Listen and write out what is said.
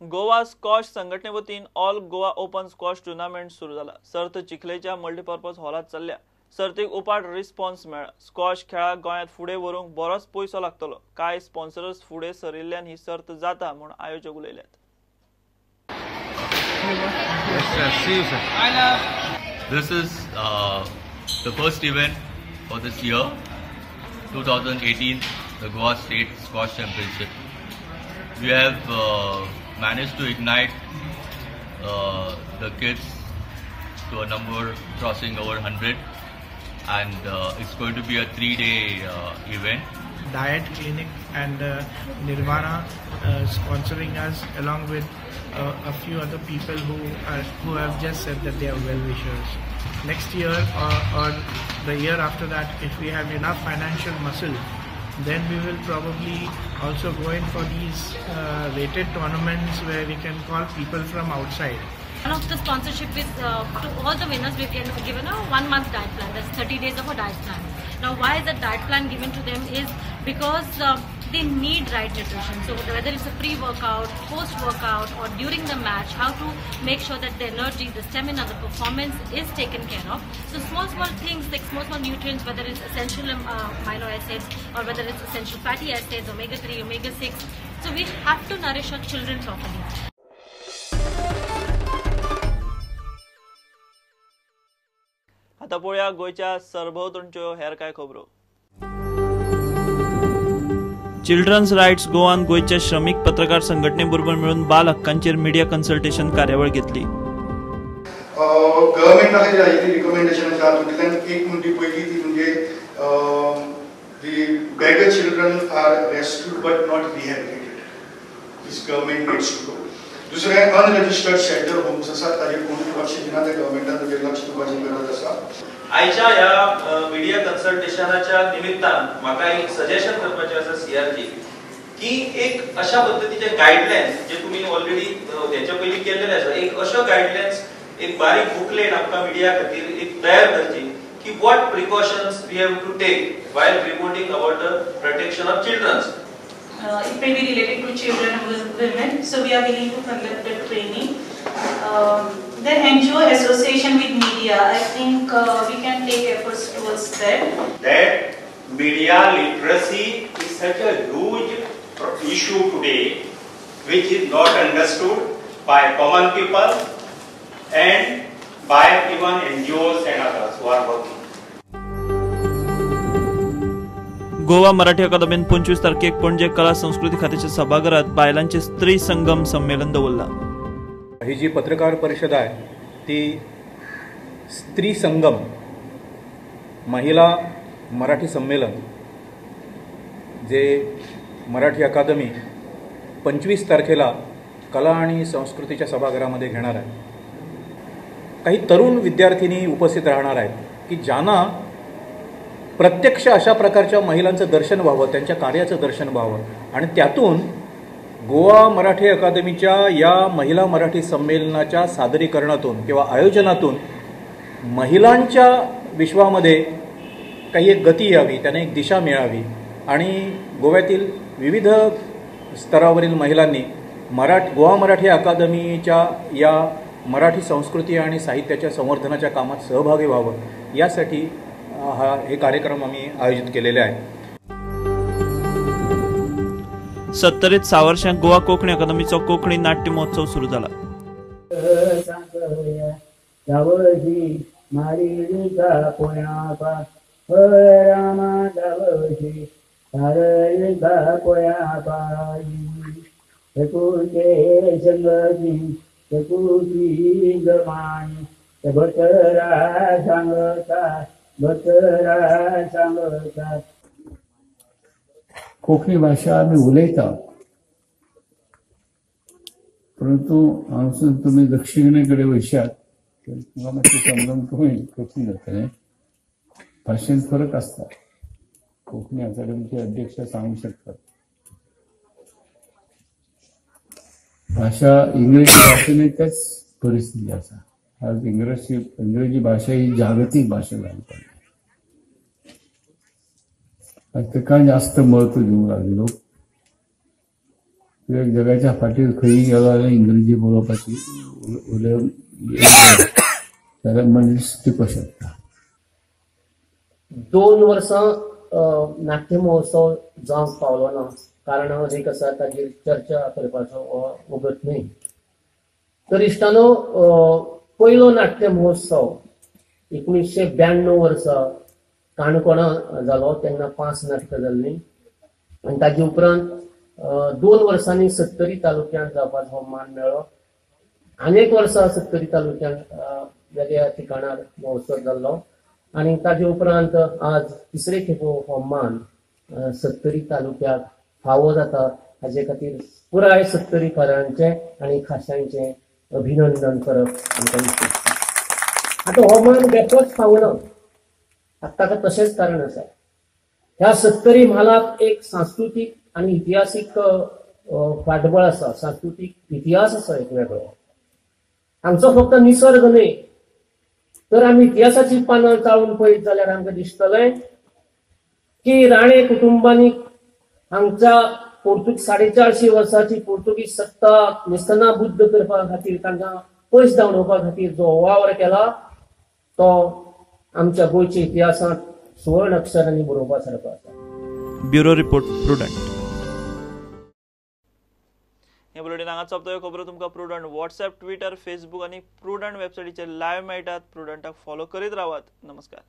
Goa squash संघटने वतीन all Goa open squash tournament सुरू जाला. सर्त चिखलेच्या मल्टीपर्पज हॉलात चल्ल्या. सर्तीक उपाट रिस्पॉन्स मेळ्ळा. स्कॉश खेळाक गोंयांत फुडें व्हरूंक बरोच पयसो लागतलो. कांय स्पॉन्सर्स फुडें सरिल्ल्यान ही सर्त जाता म्हूण आयोजक उलयल्यात. This is the first event for this year, 2018, the Goa State Squash Championship. We have managed to ignite the kids to a number crossing over 100, and it's going to be a 3-day event. Diet Clinic and Nirvana sponsoring us, along with a few other people who have just said that they are well-wishers. Next year or the year after that, if we have enough financial muscle, then we will probably also go in for these rated tournaments where we can call people from outside. One of the sponsorship is to all the winners we've given a 1-month diet plan. That's 30 days of a diet plan. Now, why is that diet plan given to them is because they need right nutrition. So whether it's a pre-workout, post-workout or during the match, how to make sure that the energy, the stamina, the performance is taken care of. So small things like small nutrients, whether it's essential amino acids or whether it's essential fatty acids, omega-3, omega-6. So we have to nourish our children properly. आता पळोवया गोंयच्या सरभोंवतणच्यो हेर कांय खबरो. Children's rights गोवान गोंयच्या श्रमीक पत्रकार संघटने बरोबर मेळून बाल हक्कांचेर मिडिया कन्सल्टेशन कार्यावळ घेतली. गव्हर्नमेंटा खातीर आयिल्ली रिकमेंडेशन आसा तातूंतल्यान एक म्हणजे पयली ती म्हणजे the beggar children are rescued but not rehabilitated. This government needs to do. दुसरें अनरजिस्टर्ड शेल्टर होम्स आसात ताजेर कोण लक्ष दिना, ते गव्हर्नमेंटान ताजेर लक्ष दिवपाची गरज आसा. आयच्या ह्या मिडिया कन्सल्टेशनाच्या निमित्तान म्हाका एक सजेशन करपाचें आसा सीआरजी की एक अशा पद्दतीचे गायडलायन्स जे तुमी ऑलरेडी हेच्या पयलीं केल्लेले आसा, एक अशो गायडलायन्स एक बारीक बुकलेट आमकां मिडिया खातीर एक तयार करची की what precautions we have to take while reporting about the protection of childrens. It may be related to children and women, so we are willing to conduct the training. Then NGO association with media, I think we can take efforts towards that. That media literacy is such a huge issue today, which is not understood by common people and by even NGOs and others who are working. Goa Marathi अकादमीन 25 तारखेक पणजे कला संस्कृती खात्याच्या सभाघरात बायलांचे स्त्री संगम संमेलन दवरला. ही जी पत्रकार परिषद आहे ती स्त्री संगम महिला मराठी संमेलन जे मराठी अकादमी 25 तारखेला कला आणि संस्कृतीच्या सभागृहामध्ये घेणार आहे. काही तरुण विद्यार्थिनी उपस्थित राहणार आहेत की ज्यांना प्रत्यक्ष अशा प्रकारच्या महिलांचं दर्शन व्हावं, त्यांच्या कार्याचं दर्शन व्हावं आणि त्यातून गोवा मराठी अकादमीच्या या महिला मराठी संमेलनाच्या सादरीकरणातून किंवा आयोजनातून महिलांच्या विश्वामध्ये काही एक गती यावी, त्यांना एक दिशा मिळावी आणि गोव्यातील विविध स्तरावरील महिलांनी गोवा मराठी अकादमीच्या या मराठी संस्कृती आणि साहित्याच्या संवर्धनाच्या कामात सहभागी व्हावं यासाठी हे कार्यक्रम आम्ही आयोजित केलेले आहे. 70 सावर्षां गोवा कोंकणी अकादमीचो कोंकणी नाट्य महोत्सव सुरू जाला. कोंकणी भाशा आमी उलयता, परंतु हांगासून तुमी दक्षिणे कडेन वयशात तर तुमकां मातशें समजूंक कमी कठीण जातलें. भाशेंत फरक आसता. कोंकणी अकादमीचे अध्यक्ष सांगूंक शकतात. भाशा इंग्रजी भाशेनूय तेच परिस्थिती आसा. आज इंग्रजी भाशा ही जागतीक भाशा जावन पडल्या. आज ताका जास्त म्हत्व दिवंक लागले लोक. कित्याक जगाच्या फाटीर खंयी गेलो जाल्यार इंग्रजी बरोवपाची उलोवंक जाल्यार मनीस टिको शकता. 2 वर्सां नाट्य महोत्सव जावंक पावलो ना, कारण एक आसा ताजेर चर्चा करपाचो वगत न्हय. तर इश्टानो, पयलो नाट्य महोत्सव 1992 वर्सा काणकोणा जालो, तेन्ना 5 नाटकां जाल्लीं आनी ताजे उपरांत 2 वर्सांनी सत्तरी तालुक्यांत जावपाचो मान मेळ्ळो. आनी 1 वर्सा सत्तरी तालुक्यांत वेगळ्या ठिकाणार महोत्सव जाल्लो आनी ताजे उपरांत आज तिसरे खेपो हो मान सत्तरी तालुक्याक फावो जाता. हाजे खातीर पुराय सत्तरीकारांचें आनी खाश्यांचें अभिनंदन करप आमकां दिसता. आतां हो मान बेठोच फावना, आतां ताका तशेंच कारण आसा. ह्या सत्तरी म्हालाक एक सांस्कृतीक आनी इतिहासीक फाटबळ आसा, सांस्कृतीक इतिहास आसा एक वेगळो. हांगचो फक्त निसर्ग न्हय तर आमी इतिहासाची पानां चाळून पळयत जाल्यार आमकां दिसतलें की राणे कुटुंबांनी हांगच्या 450 वर्सांची पोर्तुगीज सत्ता निस्तनाबुद्ध करपा खातीर, तांकां पयस धांवडोवपा खातीर जो वावर केला तो आमच्या गोंयच्या इतिहासांत सुवर्ण अक्षरांनी बरोवपा सारको आसा. Bureau report, Prudent. हे बुलेटिन हांगा सोंपता. खबरो तुमकां प्रुडंट व्हॉट्सएप, ट्विटर, फेसबूक आनी प्रुडंट वेबसायटीचेर लायव्ह मेळटात. प्रुडंटाक फॉलो करीत रावात. नमस्कार.